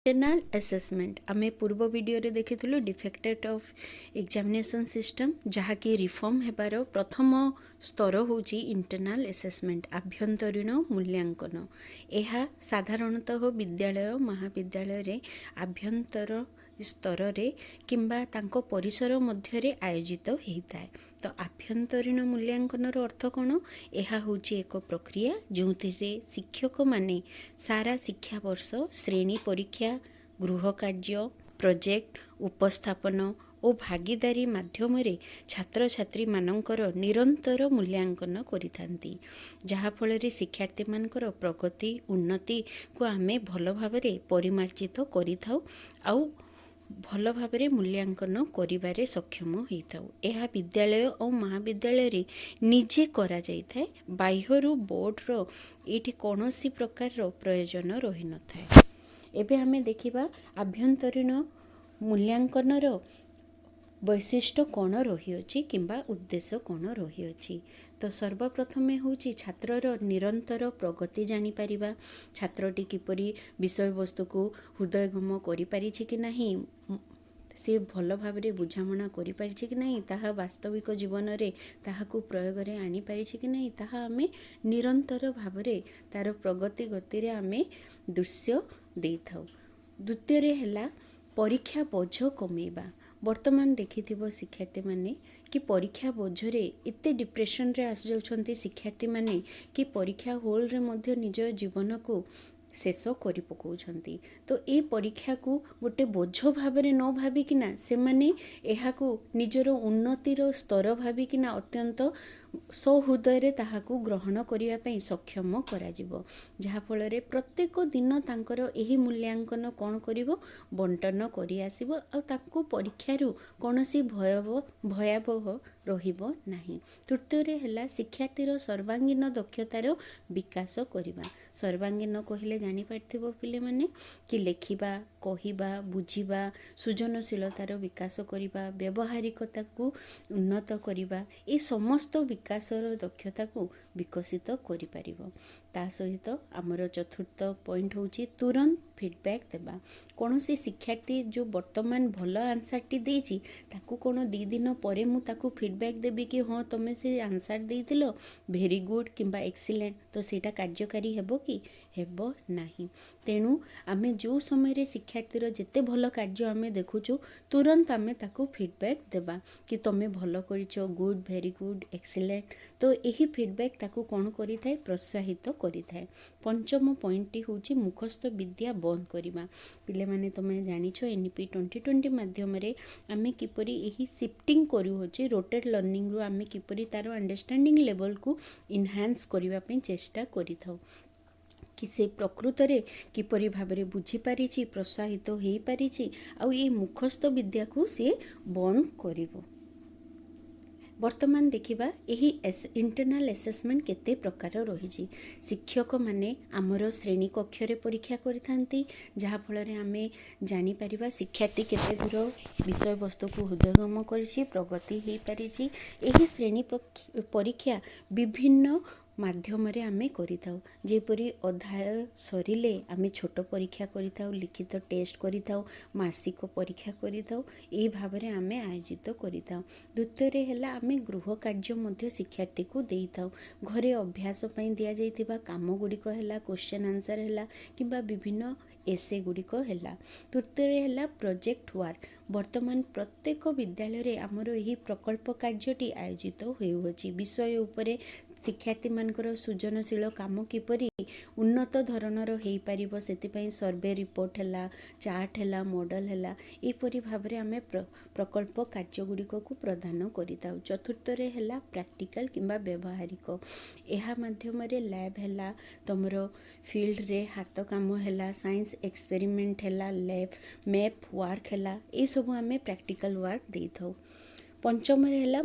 Internal assessment ଆମେ ପୂର୍ବ ଭିଡ଼ିଓରେ ଦେଖିଥିଲୁ, ଡିଫେକ୍ଟେଡ୍ ଅଫ୍ ଏକ୍ଜାମିନେସନ୍ ସିଷ୍ଟମ୍, ଯାହାକି ରିଫର୍ମ ହେବାର ପ୍ରଥମ ସ୍ତର ହେଉଛି ଇଣ୍ଟରନାଲ୍ ଆସେସମେଣ୍ଟ, ଆଭ୍ୟନ୍ତରୀଣ ମୂଲ୍ୟାଙ୍କନ। ଏହା ସାଧାରଣତଃ ବିଦ୍ୟାଳୟ, ମହାବିଦ୍ୟାଳୟରେ ଆଭ୍ୟନ୍ତର ସ୍ତରରେ କିମ୍ବା ତାଙ୍କ ପରିସର ମଧ୍ୟରେ ଆୟୋଜିତ ହୋଇଥାଏ। ତ ଆଭ୍ୟନ୍ତରୀଣ ମୂଲ୍ୟାଙ୍କନର ଅର୍ଥ କ'ଣ? ଏହା ହେଉଛି ଏକ ପ୍ରକ୍ରିୟା, ଯେଉଁଥିରେ ଶିକ୍ଷକମାନେ ସାରା ଶିକ୍ଷାବର୍ଷ ଶ୍ରେଣୀ ପରୀକ୍ଷା, ଗୃହ କାର୍ଯ୍ୟ, ପ୍ରୋଜେକ୍ଟ ଉପସ୍ଥାପନ ଓ ଭାଗିଦାରୀ ମାଧ୍ୟମରେ ଛାତ୍ରଛାତ୍ରୀମାନଙ୍କର ନିରନ୍ତର ମୂଲ୍ୟାଙ୍କନ କରିଥାନ୍ତି, ଯାହାଫଳରେ ଶିକ୍ଷାର୍ଥୀମାନଙ୍କର ପ୍ରଗତି, ଉନ୍ନତିକୁ ଆମେ ଭଲ ଭାବରେ ପରିମାର୍ଜିତ କରିଥାଉ ଆଉ ଭଲ ଭାବରେ ମୂଲ୍ୟାଙ୍କନ କରିବାରେ ସକ୍ଷମ ହୋଇଥାଉ। ଏହା ବିଦ୍ୟାଳୟ ଓ ମହାବିଦ୍ୟାଳୟରେ ନିଜେ କରାଯାଇଥାଏ। ବାହ୍ୟରୁ ବୋର୍ଡ଼ର ଏଇଠି କୌଣସି ପ୍ରକାରର ପ୍ରୟୋଜନ ରହିନଥାଏ। ଏବେ ଆମେ ଦେଖିବା ଆଭ୍ୟନ୍ତରୀଣ ମୂଲ୍ୟାଙ୍କନର ବୈଶିଷ୍ଟ୍ୟ କ'ଣ ରହିଅଛି କିମ୍ବା ଉଦ୍ଦେଶ୍ୟ କ'ଣ ରହିଅଛି। ତ ସର୍ବପ୍ରଥମେ ହେଉଛି ଛାତ୍ରର ନିରନ୍ତର ପ୍ରଗତି ଜାଣିପାରିବା। ଛାତ୍ରଟି କିପରି ବିଷୟବସ୍ତୁକୁ ହୃଦୟଙ୍ଗମ କରିପାରିଛି କି ନାହିଁ, ସେ ଭଲ ଭାବରେ ବୁଝାମଣା କରିପାରିଛି କି ନାହିଁ, ତାହା ବାସ୍ତବିକ ଜୀବନରେ ତାହାକୁ ପ୍ରୟୋଗରେ ଆଣିପାରିଛି କି ନାହିଁ, ତାହା ଆମେ ନିରନ୍ତର ଭାବରେ ତା'ର ପ୍ରଗତି ଗତିରେ ଆମେ ଦୃଶ୍ୟ ଦେଇଥାଉ। ଦ୍ୱିତୀୟରେ ହେଲା ପରୀକ୍ଷା ବୋଝ କମେଇବା। ବର୍ତ୍ତମାନ ଦେଖିଥିବ ଶିକ୍ଷାର୍ଥୀମାନେ କି ପରୀକ୍ଷା ବୋଝରେ ଏତେ ଡିପ୍ରେସନରେ ଆସିଯାଉଛନ୍ତି ଶିକ୍ଷାର୍ଥୀମାନେ କି ପରୀକ୍ଷା ହଲ୍ରେ ମଧ୍ୟ ନିଜ ଜୀବନକୁ ଶେଷ କରି ପକାଉଛନ୍ତି। ତ ଏଇ ପରୀକ୍ଷାକୁ ଗୋଟେ ବୋଝ ଭାବରେ ନ ଭାବିକିନା ସେମାନେ ଏହାକୁ ନିଜର ଉନ୍ନତିର ସ୍ତର ଭାବିକିନା ଅତ୍ୟନ୍ତ ସହୃଦୟରେ ତାହାକୁ ଗ୍ରହଣ କରିବା ପାଇଁ ସକ୍ଷମ କରାଯିବ, ଯାହାଫଳରେ ପ୍ରତ୍ୟେକ ଦିନ ତାଙ୍କର ଏହି ମୂଲ୍ୟାଙ୍କନ କ'ଣ କରିବ? ବଣ୍ଟନ କରି ଆସିବ ଆଉ ତାଙ୍କୁ ପରୀକ୍ଷାରୁ କୌଣସି ଭୟାବହ ରହିବ ନାହିଁ। ତୃତୀୟରେ ହେଲା ଶିକ୍ଷାର୍ଥୀର ସର୍ବାଙ୍ଗୀନ ଦକ୍ଷତାର ବିକାଶ କରିବା। ସର୍ବାଙ୍ଗୀନ କହିଲେ ଜାଣିପାରିଥିବ ପିଲାମାନେ କି ଲେଖିବା, କହିବା, ବୁଝିବା, ସୃଜନଶୀଳତାର ବିକାଶ କରିବା, ବ୍ୟବହାରିକତାକୁ ଉନ୍ନତ କରିବା, ଏ ସମସ୍ତ ବିକାଶର ଦକ୍ଷତାକୁ ବିକଶିତ କରିପାରିବ। ତା ସହିତ ଆମର ଚତୁର୍ଥ ପଏଣ୍ଟ ହେଉଛି ତୁରନ୍ତ ଫିଡ଼ବ୍ୟାକ୍ ଦେବା। କୌଣସି ଶିକ୍ଷାର୍ଥୀ ଯେଉଁ ବର୍ତ୍ତମାନ ଭଲ ଆନ୍ସର୍ଟି ଦେଇଛି, ତାକୁ କ'ଣ 2 ଦିନ ପରେ ମୁଁ ତାକୁ ଫିଡ଼ବ୍ୟାକ୍ ଦେବି କି ହଁ, ତୁମେ ସେ ଆନ୍ସର୍ ଦେଇଥିଲ, ଭେରି ଗୁଡ଼୍ କିମ୍ବା ଏକ୍ସିଲେଣ୍ଟ? ତ ସେଇଟା କାର୍ଯ୍ୟକାରୀ ହେବ କି? ହେବ ନାହିଁ। ତେଣୁ ଆମେ ଯେଉଁ ସମୟରେ ଶିକ୍ଷାର୍ଥୀର ଯେତେ ଭଲ କାର୍ଯ୍ୟ ଆମେ ଦେଖୁଛୁ, ତୁରନ୍ତ ଆମେ ତାକୁ ଫିଡ଼ବ୍ୟାକ୍ ଦେବା କି ତୁମେ ଭଲ କରିଛ, ଗୁଡ଼୍, ଭେରି ଗୁଡ଼୍, ଏକ୍ସିଲେଣ୍ଟ। ତ ଏହି ଫିଡ଼ବ୍ୟାକ୍ ତାକୁ କ'ଣ କରିଥାଏ? ପ୍ରୋତ୍ସାହିତ କରିଥାଏ। ପଞ୍ଚମ ପଏଣ୍ଟଟି ହେଉଛି ମୁଖସ୍ଥ ବିଦ୍ୟା ବନ୍ଦ କରିବା। ପିଲାମାନେ, ତୁମେ ଜାଣିଛ, ଏନ୍ଇପି 2020 ମାଧ୍ୟମରେ ଆମେ କିପରି ଏହି ସିଫ୍ଟିଂ କରୁଅଛେ। ରୋଟେଡ୍ ଲର୍ଣ୍ଣିଂରୁ ଆମେ କିପରି ତା'ର ଅଣ୍ଡରଷ୍ଟାଣ୍ଡିଂ ଲେଭଲ୍କୁ ଇନହାନ୍ସ କରିବା ପାଇଁ ଚେଷ୍ଟା କରିଥାଉ କି ସେ ପ୍ରକୃତରେ କିପରି ଭାବରେ ବୁଝିପାରିଛି, ପ୍ରୋତ୍ସାହିତ ହେଇପାରିଛି ଆଉ ଏଇ ମୁଖସ୍ଥ ବିଦ୍ୟାକୁ ସିଏ ବନ୍ଦ କରିବ। ବର୍ତ୍ତମାନ ଦେଖିବା ଏହି ଇଣ୍ଟରନାଲ୍ ଆସେସମେଣ୍ଟ କେତେ ପ୍ରକାର ରହିଛି। ଶିକ୍ଷକମାନେ ଆମର ଶ୍ରେଣୀ କକ୍ଷରେ ପରୀକ୍ଷା କରିଥାନ୍ତି, ଯାହାଫଳରେ ଆମେ ଜାଣିପାରିବା ଶିକ୍ଷାର୍ଥୀ କେତେ ଦୂର ବିଷୟବସ୍ତୁକୁ ହୃଦୟଙ୍ଗମ କରିଛି, ପ୍ରଗତି ହେଇପାରିଛି। ଏହି ଶ୍ରେଣୀ ପରୀକ୍ଷା ବିଭିନ୍ନ ମାଧ୍ୟମରେ ଆମେ କରିଥାଉ। ଯେପରି ଅଧ୍ୟାୟ ସରିଲେ ଆମେ ଛୋଟ ପରୀକ୍ଷା କରିଥାଉ, ଲିଖିତ ଟେଷ୍ଟ କରିଥାଉ, ମାସିକ ପରୀକ୍ଷା କରିଥାଉ। ଏହି ଭାବରେ ଆମେ ଆୟୋଜିତ କରିଥାଉ। ଦ୍ୱିତୀୟରେ ହେଲା ଆମେ ଗୃହ କାର୍ଯ୍ୟ ମଧ୍ୟ ଶିକ୍ଷାର୍ଥୀକୁ ଦେଇଥାଉ। ଘରେ ଅଭ୍ୟାସ ପାଇଁ ଦିଆଯାଇଥିବା କାମ ଗୁଡ଼ିକ ହେଲା, କ୍ୱେଶ୍ଚନ୍ ଆନ୍ସର୍ ହେଲା କିମ୍ବା ବିଭିନ୍ନ ଏସେ ଗୁଡ଼ିକ ହେଲା। ତୃତୀୟରେ ହେଲା ପ୍ରୋଜେକ୍ଟ ୱାର୍କ। ବର୍ତ୍ତମାନ ପ୍ରତ୍ୟେକ ବିଦ୍ୟାଳୟରେ ଆମର ଏହି ପ୍ରକଳ୍ପ କାର୍ଯ୍ୟଟି ଆୟୋଜିତ ହେଉଅଛି। ବିଷୟ ଉପରେ ଶିକ୍ଷାର୍ଥୀମାନଙ୍କର ସୃଜନଶୀଳ କାମ କିପରି ଉନ୍ନତ ଧରଣର ହେଇପାରିବ, ସେଥିପାଇଁ ସର୍ଭେ ରିପୋର୍ଟ ହେଲା, ଚାର୍ଟ ହେଲା, ମଡ଼େଲ ହେଲା, ଏହିପରି ଭାବରେ ଆମେ ପ୍ରକଳ୍ପ କାର୍ଯ୍ୟ ଗୁଡ଼ିକକୁ ପ୍ରଦାନ କରିଥାଉ। ଚତୁର୍ଥରେ ହେଲା ପ୍ରାକ୍ଟିକାଲ କିମ୍ବା ବ୍ୟବହାରିକ। ଏହା ମାଧ୍ୟମରେ ଲ୍ୟାବ୍ ହେଲା, ତୁମର ଫିଲ୍ଡରେ ହାତ କାମ ହେଲା, ସାଇନ୍ସ ଏକ୍ସପେରିମେଣ୍ଟ ହେଲା, ଲ୍ୟାବ୍ ମ୍ୟାପ୍ ୱାର୍କ ହେଲା, ଏସବୁ ଆମେ ପ୍ରାକ୍ଟିକାଲ ୱାର୍କ ଦେଇଥାଉ। ପଞ୍ଚମରେ ହେଲା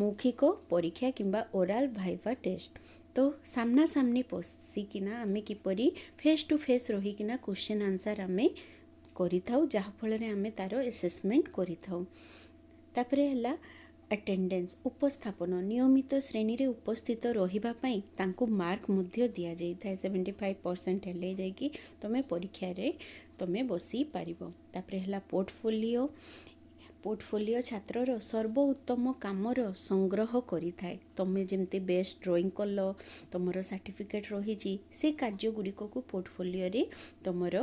ମୌଖିକ ପରୀକ୍ଷା କିମ୍ବା ଓରାଲ୍ ଭାଇଭା ଟେଷ୍ଟ। ତ ସାମ୍ନାସାମ୍ନି ବସିକିନା ଆମେ କିପରି ଫେସ୍ ଟୁ ଫେସ୍ ରହିକିନା କ୍ୱେଶ୍ଚନ୍ ଆନ୍ସର୍ ଆମେ କରିଥାଉ, ଯାହାଫଳରେ ଆମେ ତା'ର ଆସେସମେଣ୍ଟ କରିଥାଉ। ତାପରେ ହେଲା ଆଟେଣ୍ଡାନ୍ସ, ଉପସ୍ଥାପନ, ନିୟମିତ ଶ୍ରେଣୀରେ ଉପସ୍ଥିତ ରହିବା ପାଇଁ ତାଙ୍କୁ ମାର୍କ ମଧ୍ୟ ଦିଆଯାଇଥାଏ। 75% ହେଲେ ଯାଇକି ତୁମେ ପରୀକ୍ଷାରେ ତୁମେ ବସିପାରିବ। ତାପରେ ହେଲା ପୋର୍ଟଫୋଲିଓ। ପୋର୍ଟଫୋଲିଓ ଛାତ୍ରର ସର୍ବ ଉତ୍ତମ କାମର ସଂଗ୍ରହ କରିଥାଏ। ତୁମେ ଯେମିତି ବେଷ୍ଟ ଡ୍ରଇଂ କଲ, ତୁମର ସାର୍ଟିଫିକେଟ୍ ରହିଛି, ସେ କାର୍ଯ୍ୟ ଗୁଡ଼ିକକୁ ପୋର୍ଟଫୋଲିଓରେ ତୁମର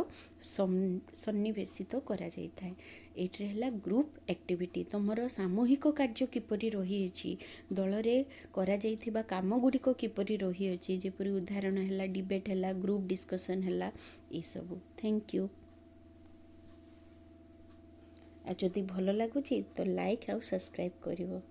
ସନ୍ନିବେଶିତ କରାଯାଇଥାଏ। ଏଇଥିରେ ହେଲା ଗ୍ରୁପ୍ ଆକ୍ଟିଭିଟି। ତୁମର ସାମୂହିକ କାର୍ଯ୍ୟ କିପରି ରହିଅଛି, ଦଳରେ କରାଯାଇଥିବା କାମ ଗୁଡ଼ିକ କିପରି ରହିଅଛି, ଯେପରି ଉଦାହରଣ ହେଲା ଡିବେଟ୍ ହେଲା, ଗ୍ରୁପ୍ ଡିସ୍କସନ୍ ହେଲା, ଏସବୁ। Thank you. ଆଉ ଯଦି ଭଲ ଲାଗୁଛି ତ ଲାଇକ୍ ଆଉ ସବସ୍କ୍ରାଇବ୍ କରିବ।